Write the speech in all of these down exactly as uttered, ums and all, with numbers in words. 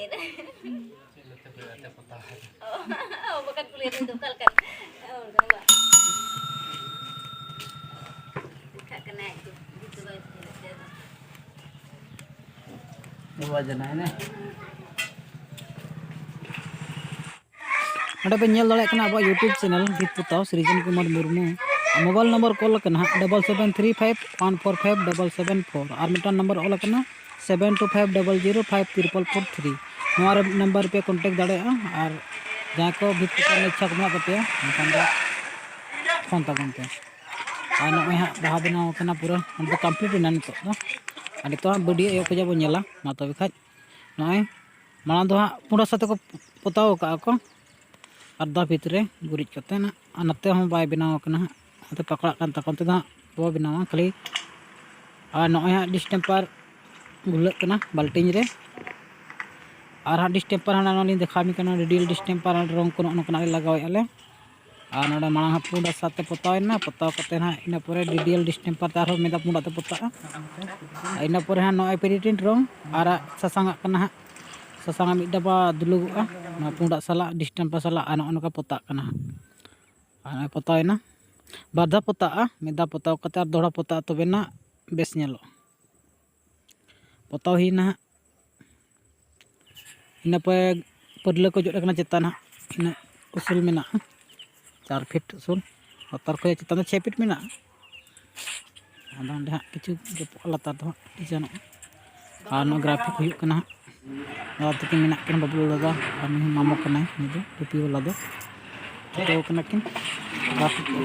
ᱪᱮᱫ ᱞᱮᱠᱟ ᱯᱮ ᱟᱛᱮ ᱯᱚᱛᱟᱣ ᱠᱟᱫᱟ? ᱚ, ᱵᱟᱠᱷᱟᱱ ᱠᱩᱞᱤ ᱨᱮ ᱫᱚ ᱚᱠᱟ ᱞᱮᱠᱟᱱ? ᱚ, ᱚᱱᱠᱟ ᱫᱚ ᱵᱟᱝ᱾ ᱫᱮᱠᱷᱟᱜ ᱠᱟᱱᱟ ᱟᱡ ᱜᱮ, ᱡᱩᱛ ᱫᱚ ᱵᱟᱭ ᱧᱮᱞᱚᱜ ᱛᱟᱭᱟ ᱟᱫᱚ᱾ ᱵᱟᱵᱟ ᱡᱟᱱᱟᱭ ᱱᱟ᱾ ᱚᱸᱰᱮ ᱯᱮ ᱧᱮᱞ ᱫᱟᱲᱮᱭᱟᱜ ᱠᱟᱱᱟ ᱟᱵᱚᱣᱟᱜ YouTube channel ᱵᱷᱤᱛ ᱯᱚᱛᱟᱣ ᱥᱨᱤᱡᱚᱱ ᱠᱩᱢᱟᱨ ᱢᱩᱨᱢᱩ᱾ ᱢᱳᱵᱟᱭᱤᱞ ᱱᱚᱢᱵᱚᱨ ᱠᱚᱞ ᱟᱠᱟᱱᱟ ᱦᱟᱸᱜ double seven three five one four five double seven four, ᱟᱨ ᱢᱤᱫᱴᱟᱝ ᱱᱚᱢᱵᱚᱨ ᱚᱞ ᱟᱠᱟᱱᱟ seven two five double zero five triple four three. ᱱᱚᱣᱟ ᱨᱮ ᱱᱟᱢᱵᱟᱨ ᱯᱮ ᱠᱚᱱᱴᱮᱠᱴ ᱫᱟᱲᱮᱭᱟᱜᱼᱟ᱾ ᱟᱨ ᱡᱟᱦᱟᱸᱭ ᱠᱚ ᱵᱷᱤᱛ ᱯᱚᱛᱟᱣ ᱨᱮᱱᱟᱜ ᱤᱪᱪᱷᱟ ᱠᱚ ᱢᱮᱱᱟᱜ ᱛᱟᱯᱮᱭᱟ, ᱮᱱᱠᱷᱟᱱ ᱫᱚ ᱯᱷᱳᱱ ᱛᱟᱵᱚᱱ ᱯᱮ᱾ ᱟᱨ ᱱᱚᱜᱼᱚᱭ ᱦᱟᱸᱜ ᱵᱟᱦᱟ ᱵᱮᱱᱟᱣ ᱠᱟᱱᱟ, ᱯᱩᱨᱟᱹ ᱚᱱᱟ ᱫᱚ ᱠᱚᱢᱯᱞᱤᱴ ᱮᱱᱟ ᱱᱤᱛᱚᱜ ᱫᱚ᱾ ᱟᱨ ᱱᱤᱛᱚᱜ ᱦᱟᱸᱜ ᱵᱤᱰᱤᱭᱳ ᱮᱦᱚᱵ ᱠᱷᱚᱱᱟᱜ ᱵᱚᱱ ᱧᱮᱞᱟ᱾ ᱢᱟ ᱛᱚᱵᱮ ᱠᱷᱟᱡ ᱱᱚᱜᱼᱚᱭ ᱢᱟᱲᱟᱝ ᱫᱚ ᱦᱟᱸᱜ ᱯᱩᱸᱰ ᱦᱟᱥᱟ ᱛᱮᱠᱚ ᱯᱚᱛᱟᱣ ᱟᱠᱟᱫᱼᱟ ᱠᱚ, ᱟᱨ ᱫᱟᱜ ᱵᱷᱤᱛ ᱨᱮ ᱜᱩᱨᱤᱡ ᱠᱟᱛᱮ ᱱᱟᱜ, ᱟᱨ ᱱᱚᱛᱮ ᱦᱚᱸ ᱵᱟᱭ ᱵᱮᱱᱟᱣ ᱟᱠᱟᱱᱟ ᱦᱟᱸᱜ, ᱱᱚᱛᱮ ᱯᱟᱠᱲᱟᱜ ᱠᱟᱱ ᱛᱟᱠᱚ, ᱚᱱᱛᱮ ᱫᱚ ᱦᱟᱸᱜ ᱵᱟᱵᱚ ᱵᱮᱱᱟᱣᱟ, ᱠᱷᱟᱹᱞᱤ ᱟᱨ ᱱᱚᱜᱼᱚᱭ ᱦᱟᱸᱜ ᱰᱤᱥᱴᱮᱢᱯᱟᱨ ᱜᱩᱞᱟᱹᱜ ᱠᱟᱱᱟ ᱵᱟᱞᱴᱤᱱ ᱨᱮ᱾ ᱟᱨ ᱦᱟᱸᱜ ᱰᱤᱥᱴᱮᱢᱯᱟᱨ ᱦᱟᱸᱜ ᱱᱚᱣᱟ ᱞᱤᱧ ᱫᱮᱠᱷᱟᱣ ᱟᱵᱤᱱ ᱠᱟᱱᱟ, ᱨᱮᱰᱤᱭᱟᱞ ᱰᱤᱥᱴᱮᱢᱯᱟᱨ ᱨᱚᱝ ᱠᱚ ᱱᱚᱜᱼᱚ ᱱᱚᱝᱠᱟᱱᱟᱜ ᱞᱮ ᱞᱟᱜᱟᱣᱮᱫᱼᱟ ᱞᱮ᱾ ᱟᱨ ᱱᱚᱰᱮ ᱢᱟᱲᱟᱝ ᱦᱟᱸᱜ ᱯᱩᱸᱰ ᱦᱟᱥᱟ ᱛᱮ ᱯᱚᱛᱟᱣ ᱮᱱᱟ, ᱯᱚᱛᱟᱣ ᱠᱟᱛᱮ ᱦᱟᱸᱜ ᱤᱱᱟᱹ ᱯᱚᱨᱮ ᱨᱮᱰᱤᱭᱟᱞ ᱰᱤᱥᱴᱮᱢᱯᱟᱨ ᱛᱮ ᱟᱨᱦᱚᱸ ᱢᱤᱫ ᱫᱷᱟᱣ ᱯᱩᱸᱰᱟᱜ ᱛᱮ ᱯᱚᱛᱟᱜᱼᱟ᱾ ᱟᱨ ᱤᱱᱟᱹ ᱯᱚᱨᱮ ᱦᱟᱸᱜ ᱱᱚᱜᱼᱚᱭ ᱯᱮᱨᱤᱴᱤᱱᱴ ᱨᱚᱝ ᱟᱨᱟᱜ ᱥᱟᱥᱟᱝᱟᱜ ᱠᱟᱱᱟ ᱦᱟᱸᱜ, ᱥᱟᱥᱟᱝᱟᱜ ᱢᱤᱫ ᱰᱟᱵᱟ ᱫᱩᱞᱩᱜᱚᱜᱼᱟ ᱱᱚᱣᱟ ᱯᱩᱸᱰᱟᱜ ᱥᱟᱞᱟᱜ, ᱰᱤᱥᱴᱮᱢᱯᱟᱨ ᱥᱟᱞᱟᱜ, ᱟᱨ ᱱᱚᱜᱼᱚ ᱱᱚᱝᱠᱟ ᱯᱚᱛᱟᱜ ᱠᱟᱱᱟ ᱦᱟᱸᱜ᱾ ᱟᱨ ᱱᱚᱜᱼᱚᱭ ᱯᱚᱛᱟᱣ ᱮᱱᱟ, ᱵᱟᱨ ᱫᱷᱟᱣ ᱯᱚᱛᱟᱜᱼᱟ, ᱢᱤᱫ ᱫᱷᱟᱣ ᱯᱚᱛᱟᱣ ᱠᱟᱛᱮ ᱟᱨ ᱫᱚᱦᱲᱟ ᱯᱚᱛᱟᱜᱼᱟ, ᱛᱚᱵᱮ ᱱᱟᱜ ᱵᱮᱥ ᱧᱮᱞᱚᱜᱼᱟ᱾ ᱯᱚᱛᱟᱣ ᱦᱩᱭᱱᱟ ᱦᱟᱸᱜ᱾ ᱤᱱᱟᱹ ᱯᱚᱨᱮ ᱯᱟᱹᱨᱞᱟᱹ ᱠᱚ ᱡᱚᱫ ᱟᱠᱟᱱᱟ ᱪᱮᱛᱟᱱ ᱦᱟᱸᱜ, ᱤᱱᱟᱹᱜ ᱩᱥᱩᱞ ᱢᱮᱱᱟᱜᱼᱟ, ᱪᱟᱨ ᱯᱷᱤᱴ ᱩᱥᱩᱞ᱾ ᱞᱟᱛᱟᱨ ᱠᱷᱚᱱ ᱪᱮᱛᱟᱱ ᱫᱚ ᱪᱷᱚᱭ ᱯᱷᱤᱴ ᱢᱮᱱᱟᱜᱼᱟ᱾ ᱟᱫᱚ ᱚᱸᱰᱮ ᱦᱟᱸᱜ ᱠᱤᱪᱷᱩ ᱜᱮᱯᱚᱜᱼᱟ, ᱞᱟᱛᱟᱨ ᱫᱚ ᱦᱟᱸᱜ ᱰᱤᱡᱟᱭᱤᱱᱚᱜᱼᱟ᱾ ᱟᱨ ᱱᱚᱣᱟ ᱜᱨᱟᱯᱷᱤᱠ ᱦᱩᱭᱩᱜ ᱠᱟᱱᱟ ᱦᱟᱸᱜ, ᱫᱟᱫᱟ ᱛᱟᱹᱠᱤᱱ ᱢᱮᱱᱟᱜ ᱠᱤᱱᱟ, ᱵᱟᱹᱵᱞᱩ ᱫᱟᱫᱟ ᱟᱨ ᱱᱩᱭ ᱢᱟᱢᱚ ᱠᱟᱱᱟᱭ, ᱱᱩᱭ ᱫᱚ ᱴᱩᱯᱤ ᱵᱟᱞᱟ ᱫᱚ᱾ ᱪᱷᱩᱴᱟᱹᱣ ᱠᱟᱱᱟ ᱠᱤᱱ ᱜᱨᱟᱯᱷᱤᱠ ᱠᱚ᱾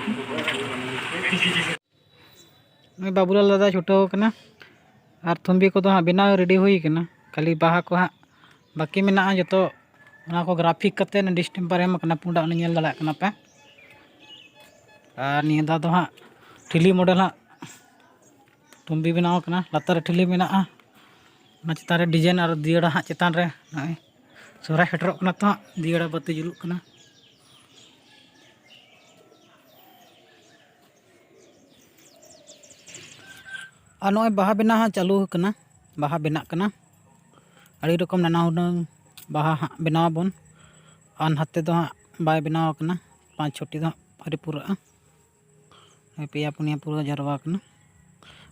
ᱱᱩᱭ ᱵᱟᱵᱩᱞᱟᱞ ᱫᱟᱫᱟ ᱪᱷᱩᱴᱟᱹᱣ ᱠᱟᱱᱟ᱾ ᱟᱨ ᱛᱷᱩᱢᱵᱤ ᱠᱚᱫᱚ ᱦᱟᱸᱜ ᱵᱮᱱᱟᱣ ᱨᱮᱰᱤ ᱦᱩᱭ ᱠᱟᱱᱟ, ᱠᱷᱟᱹᱞᱤ ᱵᱟᱦᱟ ᱠᱚ ᱦᱟᱸᱜ ᱵᱟᱹᱠᱤ ᱢᱮᱱᱟᱜᱼᱟ ᱡᱚᱛᱚ᱾ ᱚᱱᱟ ᱠᱚ ᱜᱨᱟᱯᱷᱤᱠ ᱠᱟᱛᱮ ᱰᱤᱥᱴᱮᱢᱯᱟᱨ ᱮᱢ ᱠᱟᱱᱟ, ᱯᱩᱸᱰᱟᱜ ᱚᱱᱟ ᱧᱮᱞ ᱫᱟᱲᱮᱭᱟᱜ ᱠᱟᱱᱟ ᱯᱮ᱾ ᱟᱨ ᱱᱤᱭᱟᱹ ᱫᱷᱟᱣ ᱫᱚ ᱦᱟᱸᱜ ᱴᱷᱤᱞᱤ ᱢᱚᱰᱮᱞ ᱦᱟᱸᱜ ᱛᱷᱩᱢᱵᱤ ᱵᱮᱱᱟᱣ ᱠᱟᱱᱟ, ᱞᱟᱛᱟᱨ ᱨᱮ ᱴᱷᱤᱞᱤ ᱢᱮᱱᱟᱜᱼᱟ, ᱚᱱᱟ ᱪᱮᱛᱟᱱ ᱨᱮ ᱰᱤᱡᱟᱭᱤᱱ ᱟᱨ ᱫᱤᱭᱟᱹᱲᱟ ᱦᱟᱸᱜ ᱪᱮᱛᱟᱱ ᱨᱮ ᱱᱚᱜᱼᱚᱭ ᱥᱚᱦᱨᱟᱭ ᱥᱮᱴᱮᱨᱚᱜ ᱠᱟᱱᱟ ᱛᱚ ᱦᱟᱸᱜ ᱫᱤᱭᱟᱹᱲᱟ ᱵᱟᱹᱛᱤ ᱡᱩᱞᱩᱜ ᱠᱟᱱᱟ᱾ ᱟᱨ ᱱᱚᱜᱼᱚᱭ ᱵᱟᱦᱟ ᱵᱮᱱᱟᱣ ᱦᱚᱸ ᱪᱟᱹᱞᱩ ᱟᱠᱟᱱᱟ, ᱵᱟᱦᱟ ᱵᱮᱱᱟᱜ ᱠᱟᱱᱟ᱾ ᱟᱹᱰᱤ ᱨᱚᱠᱚᱢ ᱱᱟᱱᱟ ᱦᱩᱱᱟᱹᱨ ᱵᱟᱦᱟ ᱦᱟᱸᱜ ᱵᱮᱱᱟᱣ ᱟᱵᱚᱱ᱾ ᱟᱨ ᱱᱟᱛᱮ ᱫᱚ ᱦᱟᱸᱜ ᱵᱟᱭ ᱵᱮᱱᱟᱣ ᱟᱠᱟᱱᱟ, ᱯᱟᱸᱪ ᱪᱷᱚᱴᱤ ᱫᱚ ᱦᱟᱸᱜ ᱟᱹᱣᱨᱤ ᱯᱩᱨᱟᱹᱜᱼᱟ᱾ ᱯᱮᱭᱟ ᱯᱩᱱᱭᱟᱹ ᱯᱩᱨᱟᱹ ᱡᱟᱨᱣᱟ ᱟᱠᱟᱱᱟ᱾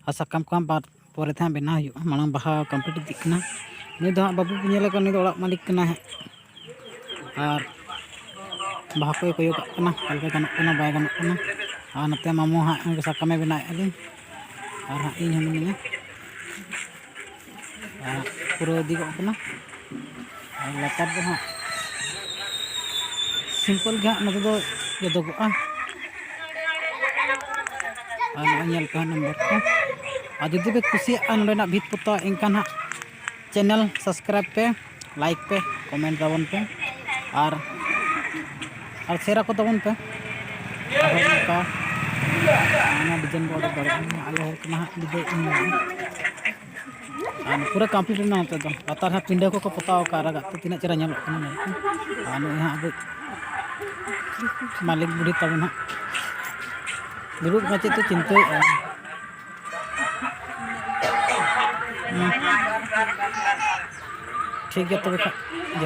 ᱟᱨ ᱥᱟᱠᱟᱢ ᱠᱚ ᱦᱟᱸᱜ ᱵᱟᱫ ᱯᱚᱨᱮ ᱛᱮ ᱦᱟᱸᱜ ᱵᱮᱱᱟᱣ ᱦᱩᱭᱩᱜᱼᱟ, ᱢᱟᱲᱟᱝ ᱵᱟᱦᱟ ᱠᱚᱢᱯᱞᱤᱴ ᱤᱫᱤᱜ ᱠᱟᱱᱟ᱾ ᱱᱩᱭ ᱫᱚ ᱦᱟᱸᱜ ᱵᱟᱹᱵᱩ ᱯᱮ ᱧᱮᱞᱮ ᱠᱟᱱ, ᱱᱩᱭ ᱫᱚ ᱚᱲᱟᱜ ᱢᱟᱹᱞᱤᱠ ᱠᱟᱱᱟᱭ ᱦᱟᱸᱜ᱾ ᱟᱨ ᱵᱟᱦᱟ ᱠᱚᱭ ᱠᱚᱭᱚᱜᱟᱜ ᱠᱟᱱᱟ, ᱚᱠᱟ ᱞᱮᱠᱟ ᱜᱟᱱᱚᱜ ᱠᱟᱱᱟ ᱵᱟᱭ ᱜᱟᱱᱚᱜ ᱠᱟᱱᱟ᱾ ᱟᱨ ᱱᱚᱛᱮ ᱢᱟᱢᱚ ᱦᱟᱸᱜ ᱥᱟᱠᱟᱢᱮ ᱵᱮᱱᱟᱣᱮᱫᱼᱟ ᱞᱤᱧ, ᱟᱨ ᱦᱟᱸᱜ ᱤᱧ ᱦᱚᱸ ᱢᱤᱱᱟᱹᱧᱟ᱾ ᱟᱨ ᱯᱩᱨᱟᱹ ᱤᱫᱤ ᱜᱚᱜ ᱠᱟᱱᱟ᱾ ᱟᱨ ᱞᱟᱛᱟᱨ ᱫᱚ ᱦᱟᱸᱜ ᱥᱤᱢᱯᱚᱞ ᱜᱮ ᱦᱟᱸᱜ ᱱᱚᱛᱮ ᱫᱚ ᱡᱚᱫᱚᱜᱚᱜᱼᱟ᱾ ᱟᱨ ᱱᱚᱜᱼᱚᱭ ᱧᱮᱞ ᱯᱮ ᱦᱟᱸᱜ ᱱᱚᱢᱵᱚᱨ ᱠᱚ᱾ ᱟᱨ ᱡᱩᱫᱤ ᱯᱮ ᱠᱩᱥᱤᱭᱟᱜᱼᱟ ᱱᱚᱰᱮᱱᱟᱜ ᱵᱷᱤᱛ ᱯᱚᱛᱟᱣ, ᱮᱱᱠᱷᱟᱱ ᱦᱟᱸᱜ ᱪᱮᱱᱮᱞ ᱥᱟᱵᱥᱠᱨᱟᱭᱤᱵᱽ ᱯᱮ, ᱞᱟᱭᱤᱠ ᱯᱮ, ᱠᱚᱢᱮᱱᱴ ᱛᱟᱵᱚᱱ ᱯᱮ, ᱟᱨ ᱟᱨ ᱥᱮᱭᱟᱨ ᱟᱠᱚ ᱛᱟᱵᱚᱱ ᱯᱮ᱾ ᱟᱨᱦᱚᱸ ᱱᱚᱝᱠᱟ ᱟᱭᱢᱟ ᱰᱤᱡᱟᱭᱤᱱ ᱵᱚ ᱚᱰᱚᱠ ᱫᱟᱲᱮᱭᱟᱜᱼᱟ᱾ ᱟᱞᱮ ᱦᱚᱲ ᱠᱚᱢᱟ ᱦᱟᱸᱜ ᱰᱤᱡᱟᱭᱤᱱ ᱢᱮᱱᱟᱜᱼᱟ᱾ ᱟᱨ ᱯᱩᱨᱟᱹ ᱠᱚᱢᱯᱞᱤᱴ ᱮᱱᱟ ᱱᱚᱛᱮ ᱫᱚ᱾ ᱞᱟᱛᱟᱨ ᱦᱟᱸᱜ ᱯᱤᱸᱰᱟᱹ ᱠᱚᱠᱚ ᱯᱚᱛᱟᱣ ᱟᱠᱟᱫ ᱟᱨᱟᱜᱟᱜ ᱛᱮ, ᱛᱤᱱᱟᱹᱜ ᱪᱮᱦᱨᱟ ᱧᱮᱞᱚᱜ ᱠᱟᱱᱟ ᱧᱮᱞ ᱯᱮ᱾ ᱟᱨ ᱱᱩᱭ ᱦᱟᱸᱜ ᱟᱵᱚ ᱢᱟᱹᱞᱤᱠ ᱵᱩᱲᱦᱤ ᱛᱟᱵᱚᱱ ᱦᱟᱸᱜ ᱫᱩᱲᱩᱵ ᱠᱟᱱᱟ, ᱪᱮᱫ ᱪᱚ ᱪᱤᱱᱛᱟᱹᱭᱮᱫᱼᱟ᱾ ᱦᱩᱸ᱾ ᱴᱷᱤᱠ ᱜᱮᱭᱟ ᱛᱚᱵᱮ ᱠᱷᱟᱱ, ᱡᱚᱦᱟᱨ᱾